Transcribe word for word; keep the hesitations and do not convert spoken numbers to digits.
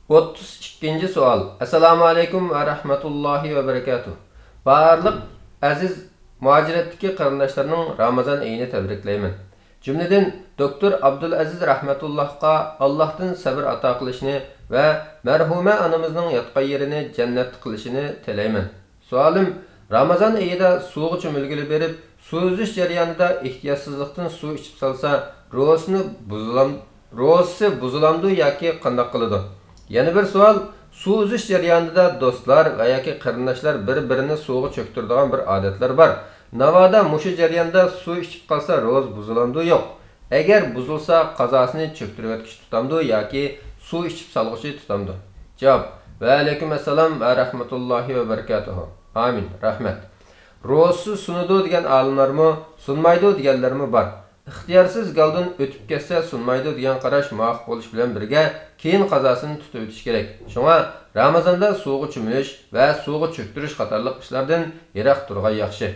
ئوتتۇز ئىككىنچى سوئال. ئەسسالامۇ ئەلەيكۇم ۋە رەھمەتۇللاھى ۋە بەرىكاتۇھ. بارلىق ئەزىز مۇھاجىرەتتىكى قېرىنداشلارنىڭ رامازان ئېيىنى تەبرىكلەيمەن. جۈملىدىن، دوكتور ئابدۇلئەزىز رەھمەتۇللاھقا ئاللاھتىن سەبر ئاتا قىلىشىنى ۋە مەرھۇمە ئانىمىزنىڭ ياتقان يېرىنى جەننەت قىلىشىنى تىلەيمەن. سوئالىم، رامازان ئېيىدا سۇغا چۆمۈلگىلى بېرىپ، سۇ ئۈزۈش جەريانىدا ئېھتىياتسىزلىقتىن سۇ ئىچىپ سالسا، روزىسىنى بۇزۇلام-، روزىسى بۇزۇلامدۇ ياكى قانداق قىلىدۇ؟ يەنە بىر سوئال، سۇ ئۈزۈش جەريانىدا دوستلار ۋە ياكى قېرىنداشلار بىر-بىرىنى سۇغا چۆكتۈرىدىغان بىر ئادەتلەر بار. ناۋادا مۇشۇ جەرياندا سۇ ئىچىپ قالسا، روزا بۇزۇلامدۇ؟ يوق. ئەگەر بۇزۇلسا، قازاسىنى چۆكتۈرۈۋەتكۈچى تۇتامدۇ ياكى سۇ ئىچىپ سالغۇچى تۇتامدۇ؟ جاۋاب، ۋەئەلەيكۇم ئەسسالام ۋە رەھمەتۇللاھى ۋە بەرىكاتۇھۇ. ئامىن، رەھمەت. روزىسى سۇنىدۇ دېگەن ئالىملارمۇ، سۇنمايدۇ دېگەنلەرمۇ بار. ئىختىيارسىز گالدىن ئۆتۈپ كەتسە سۇنمايدۇ دېگەن قاراش مۇۋاپىق بولۇش بىلەن بىرگە، كېيىن قازاسىنى تۇتۇۋېتىش كېرەك. شۇڭا رامازاندا سۇغا چۆمۈلۈش ۋە سۇغا چۆكتۈرۈش قاتارلىق ئىشلاردىن يىراق تۇرغان ياخشى.